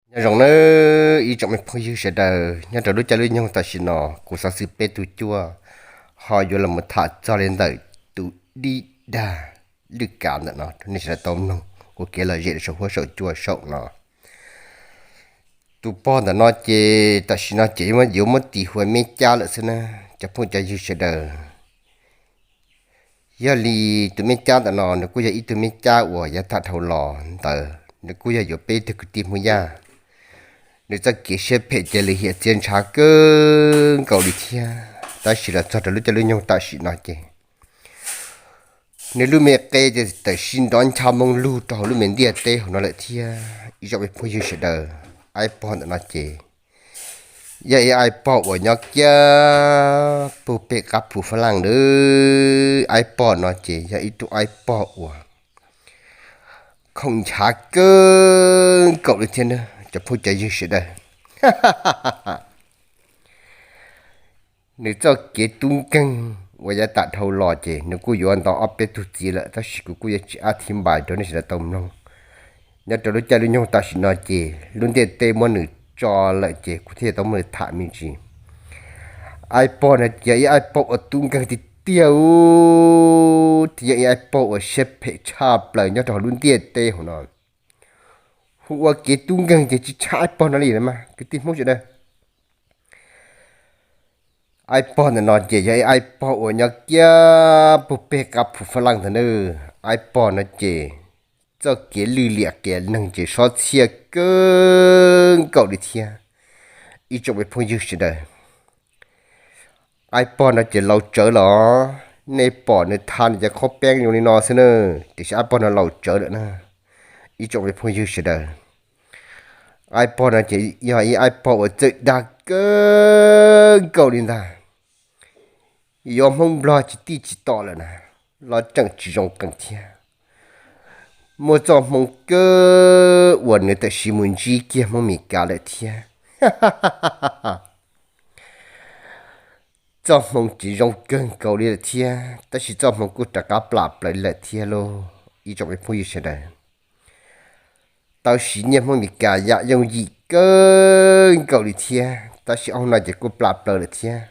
Nyob zoo nawb ib tsoom me phooj ywg sawv daws, nyob rau lub caij lub nyoog tam sim no kuv xov xwm peb tug cuaj ho yuav los mus tham txog li ntawm tus dib dag lwj kav ntawm no rau nej sawv daws tau mloog ua kev lom zem rau saum huab saum cua saum no. Tus pog ntawm no ces tam sim no ces yuav muab tis hu ua Meb Cab lawm xwb na cov phooj cov ywg sawv daws. Yog li tus Meb Cab ntawm no nws kuj yog ib tug Meb Cab uas yav tag dhau los ntawd nws kuj yog yuav peb tug kwv tij Hmoob Yaj. Nws txoj kev siab phem ces lim hiam txiaj ntshav kawg nkaus li thiab, tab sis los txog rau lub caij lub nyoog tam sim no ces nws lub me qe ces tawm sib nrov ncha moo lug rau hauv lub me ntiaj teb hauv no lawm thiab ib tsoom me phooj ywg sawv daws. Aib pog ntawm no ces yog ib aib pog uas nyob kiag puag pem qab phuv fab laj lawm. Aib pog no ces yog ib tug aib pog uas khoom nchav kawg nkaus li thiab na cov phooj cov ywg sawv daws. Nws txoj kev tub nkeeg uas yav tag dhau los ces nws kuj yuav ntau ob peb tug txiv lawm, tab sis kuv kuj yuav tsis ab thib npais rau nej sawv daws tau mloog. Nyob rau lub caij lub nyoog tam sim no ces lub ntiaj teb muab nws tso lawm ces kuv thiaj tau muab nws tham me ntsis. Aib pog no yog ib aib pog uas tub nkeeg tiag tiag, thiab yog ib aib pog uas siab phem tshaj plaws nyob rau hauv lub ntiaj teb hauv no. Hu ua kev tub nkeeg ces tsis tshaj aib pog no li mas kwv tij Hmoob sawv daws. Aib pog ntawm no ces yog ib aib pog uas nyob kiag puag pem qab phuv fab laj ntawd na. Aib pog no ces txoj kev lwj liam qias neeg ces sob txhiaj kawg nkaus li thiab ib tsoom me phooj ywg sawv daws. Aib pog no ces laus tsawv los, nej pom nws tha nws cov khob peeb zoo li no xwb na, tiam sis aib pog no laus tsawv lawm na ib tsoom me phooj ywg sawv daws. Aib pog no ces yog ib aib pog uas txawj dag kawg nkaus li ntag. Yuav Hmoob Nplog tsis tij tsis tom lawm na los tseem tsis zoo qees thiab. Muaj txoj hmoo kawg uas nws tawm siv mus ntsib kiag Hmoob Mes Kas lawm thiab. Txoj hmoo ces zoo kawg nkaus li lawm thiab, tab sis txoj hmoo kuj rov qab plam plaws li lawm thiab lauj ib tsoom me phooj ywg sawv daws. Tau siv nyiaj Hmoob Mes Kas yam yooj yim kawg nkaus li thiab, tab sis ob hnub no ces kuj plam plaws lawm thiab.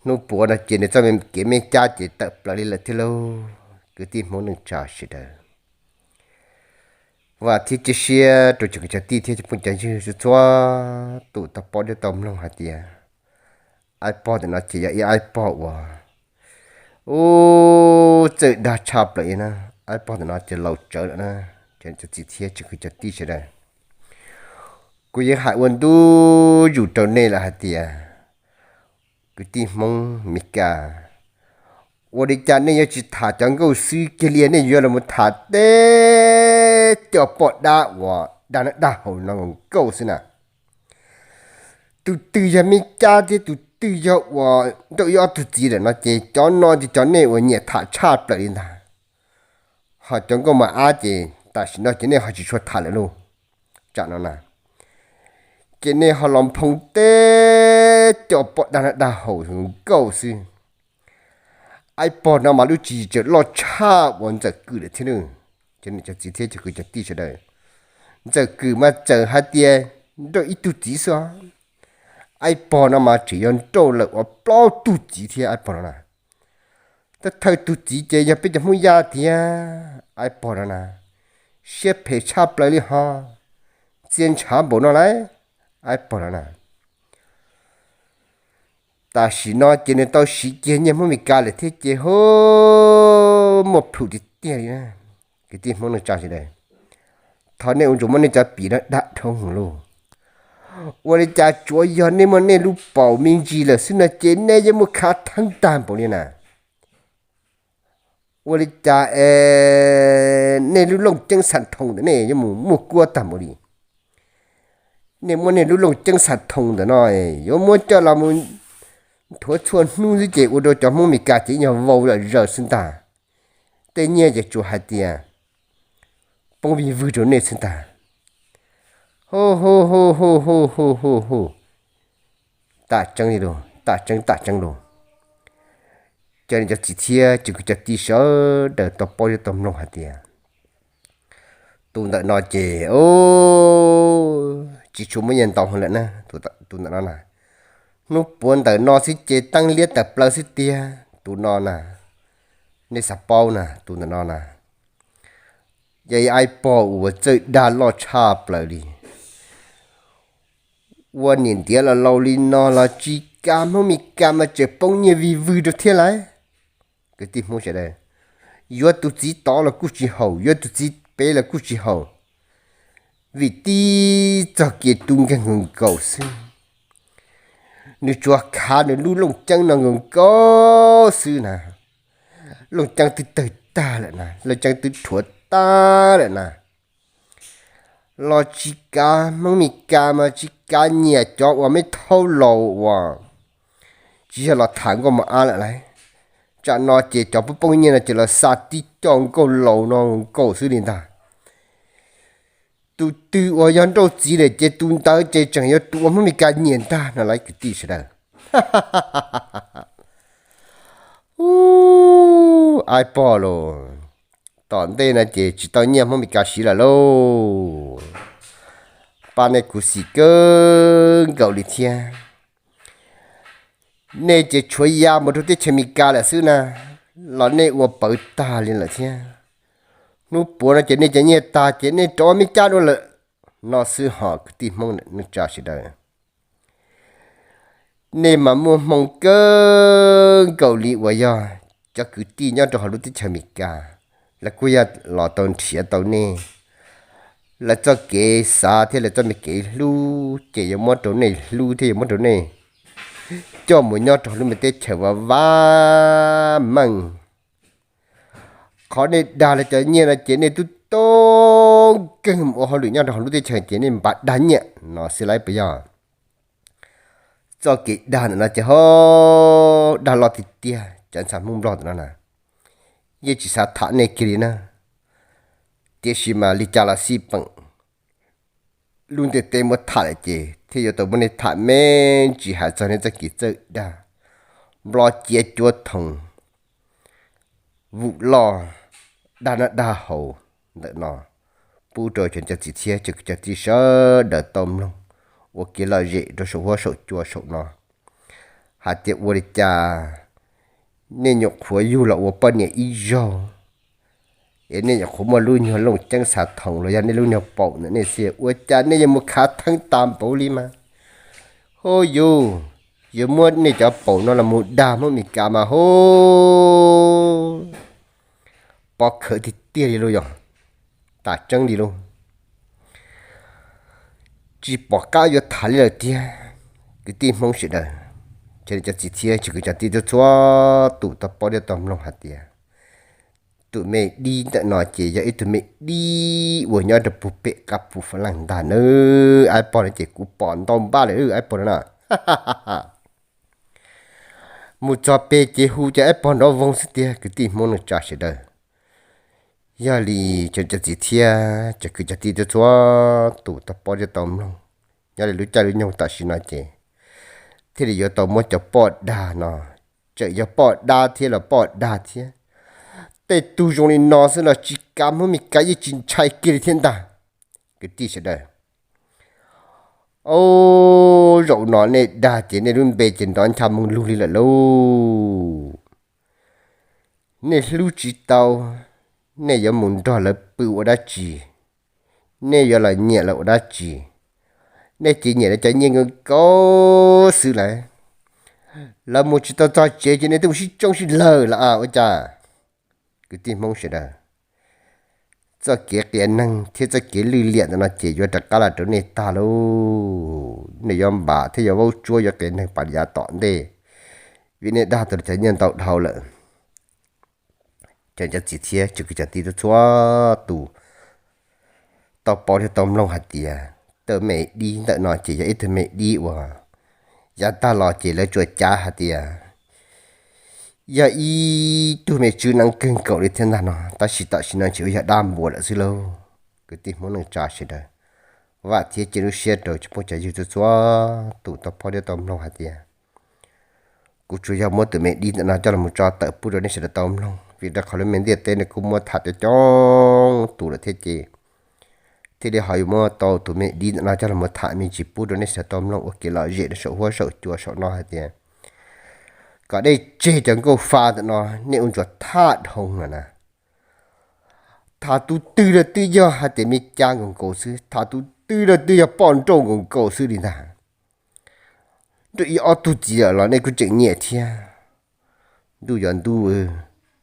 Hnub puav no ces nws txoj kev me cab ces tawm plaws li lawm thiab lauj kwv tij Hmoob neej tsa sawv daws. Vam thiab cia siab rau cov kwv cov tij thiab cov phooj cov ywg txhua txhua tus tau paub thiab tau mloog hais tias aib pog ntawm no ces yog ib aib pog uas ub txawj dag tshaj plaws li na. Aib pog ntawm no ces laus tsawv lawm na, cov txiv thiab cov kwv cov tij sawv daws. Kuv yeej hais ua ntu zus rau nej lawm hais tias kwv tij Hmoob Mes Kas, ua li cas nej yuav tsis tham cov nkauj xwb kiag li, nej yuav los tham teb cov poj dab uas dag noj dag haus no nkauj xwb na. Tus twg yog me cab thiab tus twg yog uas nrauj ib ob tug txiv lawm no ces cov no ces cov nej uas nyiam tham tshaj plaws li ntag. Ho cov nkauj mos ab ces tam sim no ces nej ho tsis tshua tham lawm lauj. Tsam no na, ces nej ho los nphoo teb cov poj dag noj dag haus nkauj xwb. Aib pog no mas lub tswv yim tseem loj tshaj uas Ntxawm Kwm lawm thiab. Cov niam cov txiv thiab cov kwv cov tij sawv daws, Ntxawm Kwm mas txawm hais tias nrauj ib tug txiv xwb os, aib pog no mas tseem yog nrauj lawm ua plaub tug txiv thiab aib pog no na. Thawj thawj tug txiv ces yog peb cov Hmoob Yaj tiag aib pog no na. Siab phem tshaj plaws li ho, txiaj ntshav npaum no lauj aib pog no na. Tam sim no ces nws tau siv kiag nyiaj Hmoob Mes Kas lawm thiab ces ho muaj plhus tiag tiag li na. Kwv tij Hmoob neej tsa sawv daws, thov nej ua tsuas muab nej cov pim no dag dhau hwv lauj. Ua li cas tsuav yog nej muaj nej lub paus me ntsis lawm xwb no ces nej yuav muaj khav theeb tag npaum li na. Ua li cas es nej lub looj ceeb xam thoo ntawm nej yuav mus muaj kuab tag npaum li? Nej muab nej lub looj ceeb xam thoo ntawm no yuav muab coj los mus nthuav txhua hnub xwb ces ua rau cov Hmoob Mes Kas ces ib nyuag vau zom zaws xwb ntag. Tej nyiaj ces tsuas hais tias poob vij vwg rau nej xwb ntag. Hu hu hu hu hu hu hu hu. Tam tseeb li lauj, tam tseeb tam tseeb lauj. Cov niam cov txiv thiab cov kwv cov tij sawv daws tau paub thiab tau mloog hais tias tus ntawm no ces o, tsis tshua muaj nyiaj ntau heev lawm na, tus ntawm no na. Hnub puav ntawm no xwb ces teeb liab tawm plaws xwb tiag, tus no na. Nej xav paub na, tus ntawm no na. Yog ib aib pog uas txawj dag loj tshaj plaws li. Ua niam ntiav los laus li no los tsis kav Hmoob Mes Kas mas tseem poob nyiaj vij vwg rau thiab lauj. Kwv tij Hmoob sawv daws, yuav tus txiv tod los kuj tsis haum, yuav tus txiv pem los kuj tsis haum, vim tib txoj kev tu nkeeg nkaus nkaus xwb. Nws tsuas khav nws lub looj ceeb no nkaus nkaus xwb na. Looj ceeb twb tawg tag lawm na, looj ceeb twb rhuav tag lawm na. Los tsis kav Hmoob Mes Kas mas tsis kav nyiam cov uas me thauj laus uas tsis yog los tham nkauj mos ab lawm lauj. Tsam no ces cov poob poob nyiaj no ces los xa tib co nkauj laus no nkaus xwb li ntag. Tus twg uas yog nrauj txiv lawm ces tus ntawd ces tseem yog tus uas Hmoob Mes Kas nyiam ntag no lauj kwv tij sawv daws. Aib pog los, tom ntej no ces tsis tau nyiaj Hmoob Mes Kas siv lawm lauj. Pab nej khuv xim kawg nkaus li thiab. Nej ces tshuav ya mus rau teb chaws Amelikas lawm xwb na, los nej ua pawv tag li lawm thiab. Hnub puav no ces nej cov nyiaj tag ces nej rov ua me cab dua lawm no xwb hos kwv tij Hmoob neej tsa sawv daws. Nej mas muaj hmoo kawg nkaus li uas yog cov kwv tij nyob rau hauv lub teb chaws Amelikas, lawv kuj yog los tau nrhiav tau nej. Lawv txoj kev xav thiab lawv txoj me kev hlub ces yuav muab rau nej hlub thiab yuav muab rau nej coj mus nyob rau hauv lub me teb chaws vaj vaj meej. Qhov nej dag lawv cov nyiaj no ces nej twb toob keeg mus ua hauj lwm nyob rau hauv lub teb chaws ces nej npaj dag nyiaj no xwb lauj puas yog? Txoj kev dag ntawm no ces ho dag loj tiag tiag cov ntxhais Hmoob Nplog ntawm no na. Yeej tsis xav tham nej kiag li na, tiam sis mas li cas los xij peem, lub ntiaj teb muab tham lawm ces thiaj yuav tau muab nej tham me ntsis hais txog nej txoj kev txawj dag, nplov ciav cuab thoom, vum loj, dag noj dag haus ntawm no pub rau cov niam cov txiv thiab cov kwv cov tij sawv daws tau mloog ua kev lom zem rau saum huab saum cua saum no hais tias ua li cas nej nyuam qhuav yug los ua poj niam ib zaug es nej nyuam qhuav muaj lub nyuag looj ceeb xav thoom los yog nej lub nyuag paum ntawm nej xwb ua cas nej yuav mus khav theeb tas npaum li mas. Hub yus, yuav muab nej cov paum no los mus dag Hmoob Mes Kas mas hub, pov khawv tiag tiag li lauj yog, tas tseeb li lauj. Tsis pom qab yuav tham li lawm tiag. Kwv tij Hmoob sawv daws, cov niam cov txiv thiab cov kwv cov tij txhua txhua tus tau paub thiab tau mloog hais tias tus me dib ntawm no ces yog ib tug me dib uas nyob rau puag pem qab puv fab leej ntag nawb. Aib pog no ces kuv pom ntau npab lawm aib pog no na. Mus txog pem ces hu ces aib pog nrov voog xwb tiag kwv tij Hmoob neej tsa sawv daws. Yog li cov niam cov txiv thiab cov kwv cov tij txhua txhua tus tau paub thiab tau mloog, nyob li lub caij lub nyoog tam sim no ces thiaj li yuav tau muab cov poj dag no, tseem yog poj dab thiab los poj dag thiab, tej tug zoo li no xwb los tsis kav Hmoob Mes Kas yeej tsis ntshai kiag li thiab ntag kwv tij sawv daws. Au, zaum no nej dag ces nej lub npe ces nrov ncha moo lug li lawm lauj. Nej hlub tsis tau, nej yuav mus nrog lawv pw ua dab tsi? Nej yuav los nyiam lawv ua dab tsi? Nej ces nyiam lawv cov nyiaj nkaus nkaus xwb lawm. Lawv mus tsis tau txog tsev ces nej twb mus sib tsoob sib lawg lawm a ua cas? Kwv tij Hmoob sawv daws, txoj kev qias neeg thiab txoj kev lwj liam ntawm no ces yuav rov qab los rau nej tag lauj. Nej yuav npam thiab yuav vaub tsuab yuav qias neeg pas yav tom ntej, vim nej dag tau cov nyiaj ntau dhau lawm. Cov niam cov txiv thiab cov kwv cov tij txhua txhua tus tau paub thiab tau mloog hais tias tej me dib ntawm no ces yog ib tug me dib uas yav tag los ces lawv tsuas cav hais tias yog ib tug me tswv neeb kawg nkaus li thiab ntag no, tab sis tam sim no tsis ua yog dab npua lawm xwb lauj. Kwv tij Hmoob neej tsa sawv daws, vam thiab cia lub siab rau cov phooj cov ywg txhua txhua tus tau paub thiab tau mloog hais tias kuv tsuas yog muab tus me dib ntawm no coj los tso tawm pub rau nej sawv daws tau mloog, vim rau qhov lub me ntiaj teb no kuj muab tham coob coob tus lawm thiab ces thiaj li ho yuav muab tau tus me dib ntawm no coj los tham me ntsis pub rau nej sawv daws tau mloog ua kev lom zem rau saum huab saum cua saum no hais tias kom dej tseg cov nkauj fa ntawm no, nej ua ntsuas tham dhau no na. Tham tus twg los twb yog hais tias me cas nkaus nkaus xwb, tham tus twg los twb yog poj nrauj nkaus nkaus xwb li ntag. Nrog ib ob tug txiv lawm los nej kuj tseem nyiam thiab. Ntuj yog ntuj,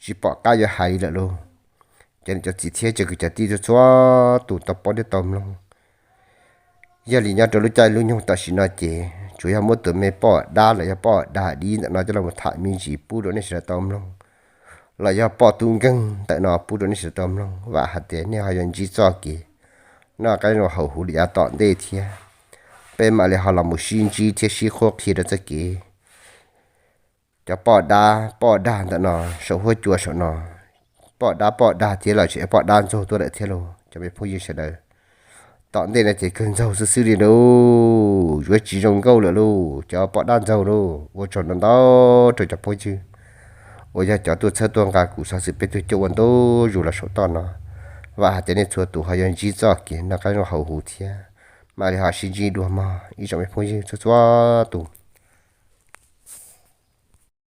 tsis pom qab yuav hais li lawm lauj. Cov niam cov txiv thiab cov kwv cov tij txhua txhua tus tau paub thiab tau mloog, yog li nyob rau lub caij lub nyoog tam sim no ces tsuas yog muab tus me poj dab los yog poj dag dib ntawm no coj los tham me ntsis pub rau nej sawv daws tau mloog, los yog poj tub nkeeg ntawm no pub rau nej sawv daws tau mloog. Vam hais tias nej ho yuav ntsib txoj kev noj qab nyob zoo haus huv li yav tom ntej thiab. Peb mam li ho los mus sib ntsib thiab sib qhuab qhia rau txoj kev cov poj dab poj dag ntawm no saum huab cua saum no. Poj dab poj dag thiab los tseem poj dab ntxaug tuaj lawm thiab lauj cov me phooj ywg sawv daws. Tom ntej no ces kawg ntxaug xwb xwb li lauj, yuav tsis zoo nkauj lawm lauj cov poj dab ntxaug lauj. Ua tsaug ntau ntau rau cov phooj ywg uas yog cov tuaj txhawb tuaj nqa kuv xov xwm peb tug cuab ua ntu zus los saum toj no. Vam hais tias nej txhua tus ho yuav ntsib txoj kev noj qab nyob zoo haus huv thiab. Mam li ho sib ntsib dua mog ib tsoom me phooj ywg txhua txhua tus.